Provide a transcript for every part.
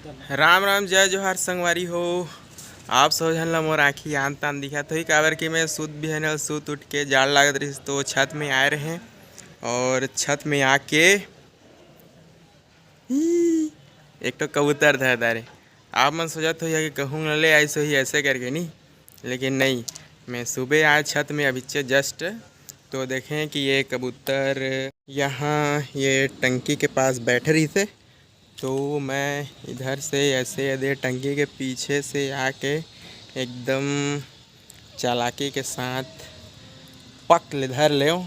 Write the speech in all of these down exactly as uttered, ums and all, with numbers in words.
राम राम, जय जोहार संगवारी हो। आप सब झन ला मोर आँखी आन तान दिखत होही, काबर कि मैं सुत बिहन ल सुत उठ के जाड़ लागत रहिस, तो छत में आए रहें और छत में आके एक ठो कबूतर धर डारे। आप मन सोचत होही कि कहूँ ले आइस होही ऐसे करके, नहीं, लेकिन नहीं, मैं सुबह आए छत में अभिच्चे just, तो देखें कि ये कबूतर यहाँ ये टंकी के पास बैठे रहिसे, तो मैं इधर से ऐसे एदे टंकी के पीछे से आके एकदम चालाकी के साथ पक ले धर लेव।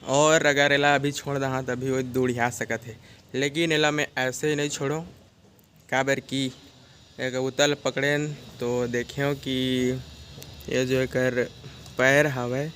और अगर एला अभी छोड़ दहा, तभी वो दौड़िया सकत हे, लेकिन एला मैं ऐसे ही नहीं छोड़ो, काबर कि एक कबूतर ल पकड़ेन तो देखेव कि ये जो एकर पैर हवय,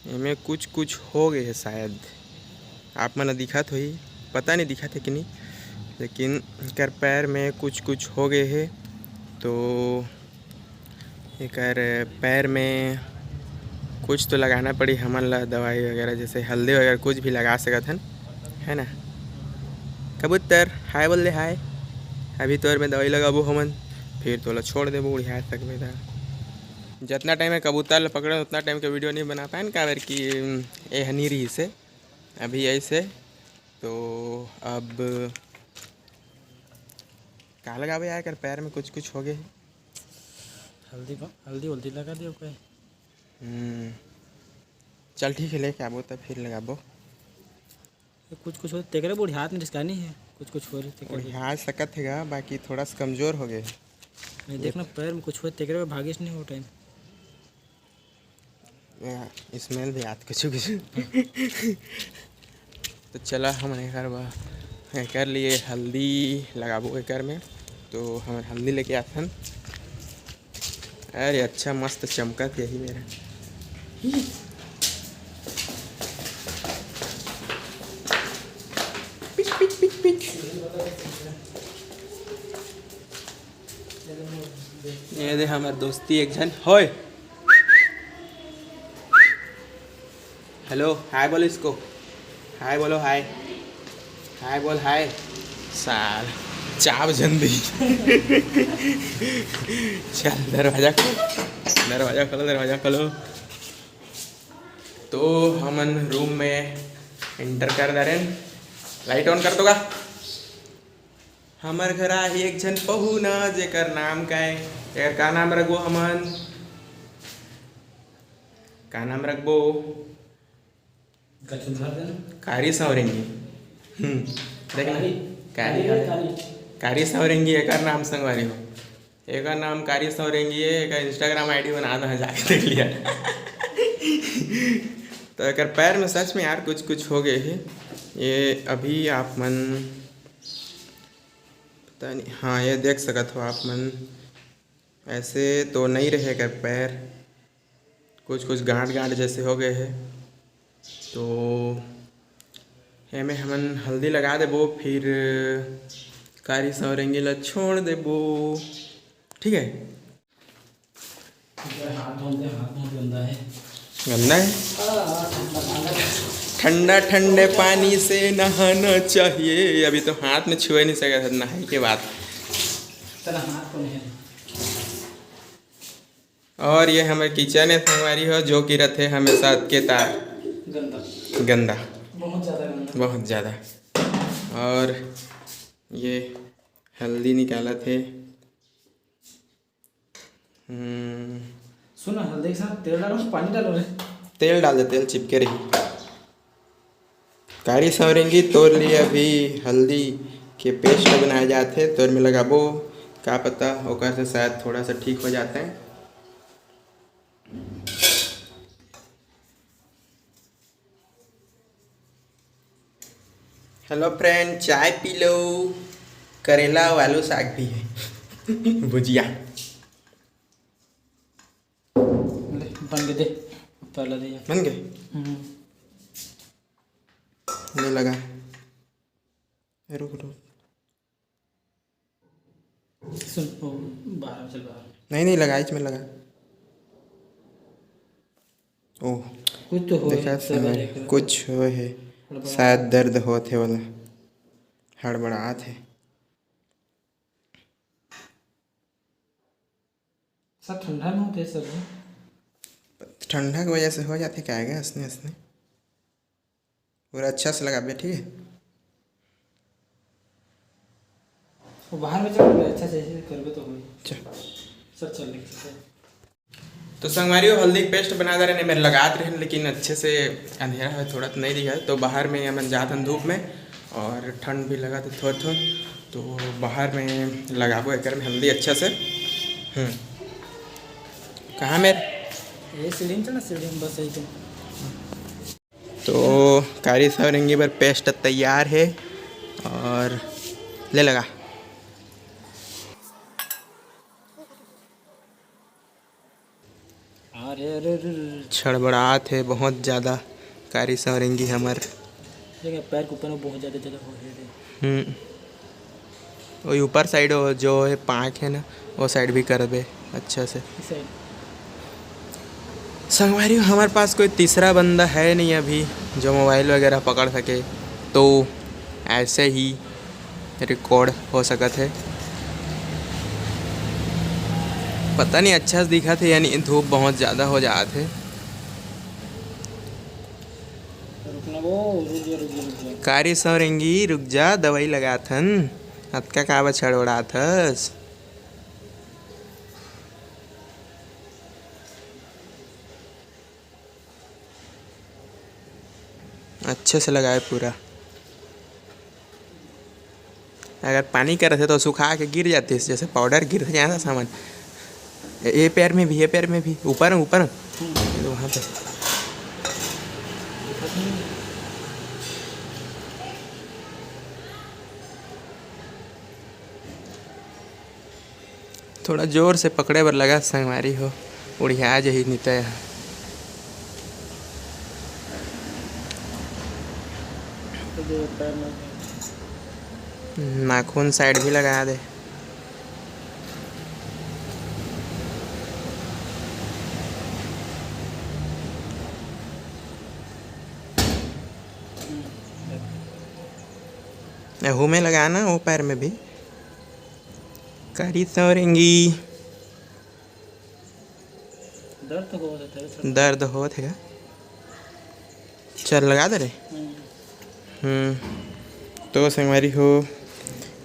एमे कुछ कुछ हो गए हे शायद। आप मन ल दिखत होही, पता नहीं दिखत हे कि नहीं, लेकिन एकर पैर में कुछ कुछ हो गए हे। तो एकर पैर में कुछ तो लगाना पड़ी हमन ला, दवाई वगैरह, जैसे हल्दी वगैरह कुछ भी लगा सकत हन, है ना। कबूतर, हाय बोल दे, हाय। अभी तोर में दवाई लगाबो हमन, फिर तोला छोड़ देबो, उड़िया सकबे ता। जितना टाइम में कबूतर ला पकड़न, उतना टाइम के वीडियो नहीं बना पाएन, काबर कि ए ह नहीं रहिस हे अभी ऐसे। तो अब का लगाबे यार, एकर पैर में कुछ कुछ हो गए हे। हल्दी को, हल्दी उल्दी लगा दियो कोई। हम्म, चल ठीक है, लेके आबो तब फिर लगाबो। ये कुछ कुछ हो तेकरे बूढ़ी हाथ में रिस्का नहीं है, कुछ कुछ हो रही तेकरे। ओढ़िया सकत हेगा, बाकी थोड़ा सा कमजोर हो गए। नहीं, देखना पैर में कुछ हो तेकरे में भागिस नहीं हो टाइम। स्मेल भी आत कुछ कुछ। तो चला हमन एकर बा-, एकर लिए हल्दी लगाबो एकर में। तो हमन हल्दी लेके आथन। अरे अच्छा, मस्त चमकत यही मेरा। Pitch, pitch, pitch, pitch. ये दे हमर दोस्ती एक झन होय। हेलो, हाय बोलो इसको, हाय बोलो, हाय, हाय बोल, हाय। साल चाप जन दी। चल, दरवाजा खोल, दरवाजा खोलो, दरवाजा खोलो। तो हमन रूम में एंटर कर डारेन। लाइट ऑन कर तो का? हमर घर आही एक झन पहुना, जेकर नाम का है, एकर का नाम रखबो हमन? का नाम रखबो? कछु धर देना। कारी सौरेंगी। हम्म, देख ना। कारी, कारी कारी है। कारी। कारी सौरेंगी एकर नाम, संगवारी हो। एकर नाम कारी सौरेंगी है, एकर Instagram ID बना दो, जाके देख लिया। तो एकर पैर में सच में यार कुछ कुछ हो गए है। ये अभी आप मन पता नहीं, हाँ, ये देख सकत हो आप मन, ऐसे तो नहीं रहे एकर पैर, कुछ कुछ गांठ गांठ जैसे हो गए है। तो एमे हमन हल्दी लगा देबो, फिर कारी सौरेंगी ला छोड़ देबो, ठीक है। हाथ धोते, हाथ बहुत गंदा है। गंदा है? ठंडा ठंडे पानी से नहाना चाहिए। अभी तो हाथ में छुए नहीं सकत, नहाई के बाद। तेरा हाथ कौन है? और ये हमर किचन है संगवारी हो, जो कि रथे हमेशा के ता गंदा। गंदा। बहुत ज़्यादा गंदा। बहुत ज़्यादा। और ये हल्दी निकालत हे। हम्म। सुन ना, हल्दी के साथ तेल डालो, पानी डालो रे। तेल डाल दे, तेल चिपके रही। कारी सौरेंगी तोर लिए अभी हल्दी के पेस्ट बनाए जात हे, तोर में लगाबो, का पता ओकर से शायद थोड़ा सा ठीक हो जाते हैं। हेलो फ्रेंड, चाय पी लो। करेला अउ आलू साग भी है। भुजिया। ले, बन के दे। पहला दे। बन गए? हम्म। ले लगा। रुक, रुक। सुन, ओ, बाहर चल, बाहर। नहीं, नहीं, लगा, इसमें लगा। ओह, कुछ तो हो देखा है, सर, सर, देख लो। कुछ हो है, हड़बड़ा। शायद दर्द होत है वाला, हड़बड़ात है। सब ठंडा में होते सब। ठंडा के वजह से हो जाथे का गा, असने असने। पूरा अच्छा से लगाबे, ठीक है। वो बाहर में चल, अच्छा से ऐसे करबे तो होई। चल। सर चल लेके चल। तो संगवारी हो, हल्दी के पेस्ट बना दे रहे, मेरे लगात रहे, लेकिन अच्छे से अंधेरा है, थोड़ा तो नहीं दिखा है। तो बाहर में हमन जात हन धूप में, और ठंड भी लगा तो थोड़ा थोड़ा, तो बाहर में लगाबो एकर में हल्दी अच्छा से। हम्म। कहाँ मेरे? ये सीढ़ी में चल ना, सीढ़ी में बस यही तो। तो कारी सौरंगी बर पेस्ट तैयार है, और ले लगा। अरे, अरे, अरे, अरे। छड़बड़ात है बहुत ज़्यादा कारी सौरंगी हमर। देखिए, पैर के ऊपर में बहुत ज़्यादा जगह हो है रे। हम्म। वही ऊपर साइड हो, जो है पाँख है ना, वो साइड भी करबे अच्छा से। इस साइड। संगवारी हो, हमारे पास कोई तीसरा बंदा है नहीं अभी जो मोबाइल वगैरह पकड़ सके, तो ऐसे ही रिकॉर्ड हो सकत है। पता नहीं अच्छा से दिखत है या नहीं, धूप बहुत ज़्यादा हो जात है। रुकना वो, रुक जा, रुक जा, रुक जा। कारी सौरंगी, रुक जा, दवाई लगाथन। अतका काबर छड़बड़ाथस? अच्छे से लगाए पूरा। अगर पानी करत है तो सुखा के गिर जाते, जैसे पाउडर गिर जाए ना सामान। ए, ए पैर में भी, ए पैर में भी, ऊपर, ऊपर। ये तो वहाँ पे। थोड़ा जोर से पकड़े बर लगा संगवारी हो, उड़िया जही नितय ह। नाखून साइड भी लगा दे। एहू में लगा ना, वो पैर में भी। करी सौरेंगी। दर्द तो होत हे, थोड़ा। दर्द होत हे का? चल, लगा दे रे। हम्म। हम्म। तो संगवारी हो,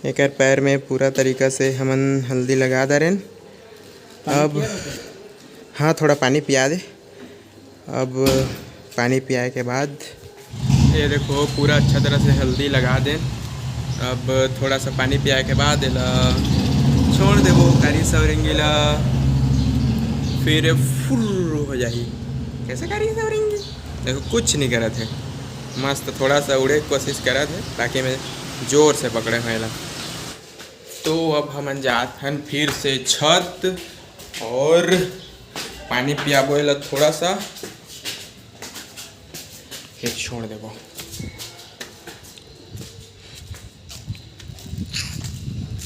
एकर पैर में पूरा तरीका से हमन हल्दी लगा दे रेन। पानी अब पिया दे। हाँ, थोड़ा पानी पिया दे। अब पानी पियाए के बाद ये देखो, पूरा अच्छा तरह से हल्दी लगा देन। अब थोड़ा सा पानी पियाए के बाद एला छोड़ देबो कारी सौरेंगी ला, फिर फुल हो जाही। कैसे कारी सौरेंगी? देखो, कुछ नहीं करत है, मस्त थोड़ा सा उड़े के कोशिश करत है ताकि मैं जोर से पकड़े हो एला। तो अब हमन जात हन फिर से छत और पानी पियाबो एला थोड़ा सा, फिर छोड़ देबो।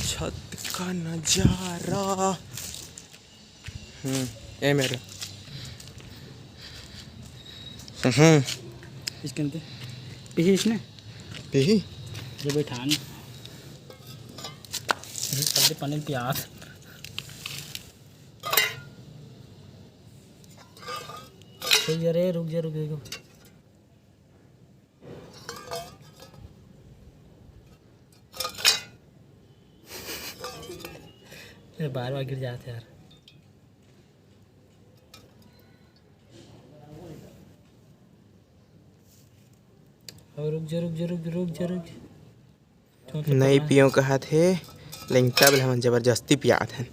छत का नजारा। हम्म, ए मेरे। हम्म। इसके अंदर पीही इसने? पीही? ये बैठा नहीं। ये सारे पानी प्यास। रुक जा रे, रुक जा, रुक जा, रुक जा। ए, बार बार गिर जात हे यार। और रुक जा, रुक जा, रुक जा, रुक जा, रुक जा। छोड़, छोड़, नहीं पकड़। पियो कहत हे, लेकिन तब ले हमन जबरदस्ती पियात हन।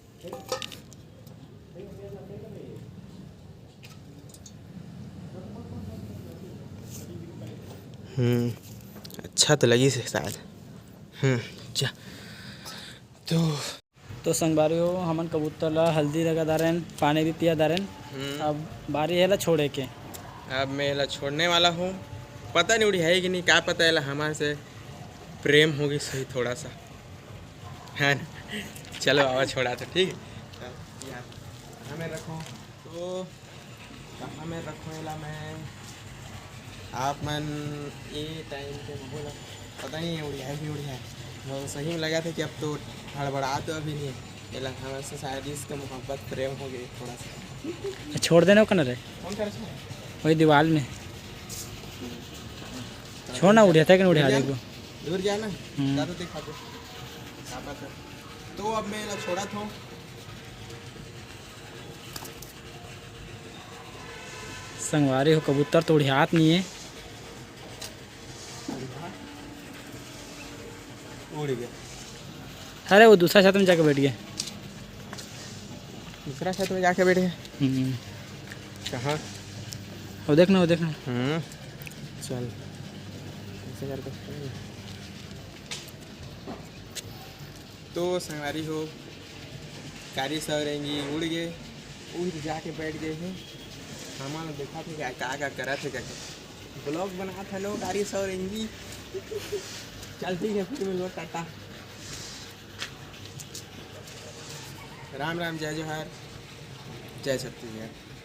हम्म, अच्छा तो लगिस हे शायद। हम्म, जा। तो तो संगवारी हो, हमन कबूतर ला हल्दी लगा दारेन, पानी भी पिया दारेन। हम्म। अब बारी है ला छोड़े के। अब मैं एला छोड़ने वाला हूँ। पता नहीं उड़ियाही कि नहीं, का पता, एला हमारे से प्रेम होगे सही थोड़ा सा, है ना? चलो, आवा छोड़ा तो ठीक है। चल, यहाँ हमें रखो। तो कहाँ में रखो एला मैं? आप मन ए टाइम पे बोला, पता नहीं उड़िया है कि उड़िया है। वो सही में लगा था कि अब तो हड़बड़ा तो अभी नहीं है। एला हमर से शायद इसका मोहब्बत प्रेम हो गई थोड़ा सा। छोड़ देना ओकर रे। कौन कर रहा है? वही दीवार में। छोड़ ना, उड़िया था कि नहीं उड़िया, दूर जा, देखो। दूर जा ना, हम्म। जा तो देखा दे। क्या बात है? तो अब मैं एला छोड़ा था। संगवारी हो, कबूतर तो उड़ियात नहीं है। उड़ गया। अरे, वो दूसरा छत में जाके बैठ गया। दूसरा छत में जाके बैठ गया। हम्म। कहाँ? वो देखना, वो देखना। हम्म। चल। ऐसे करके। तो संगवारी हो, कारी सौरेंगी उड़ गए, उड़ जाके बैठ गए हैं। हमारा देखा थे क्या, क्या, क्या करा थे, क्या, क्या। Vlog बना था लो, कारी सौरेंगी। चल ठीक है, फिर मिलो, टाटा। राम राम, जय जोहार, जय छत्तीसगढ़।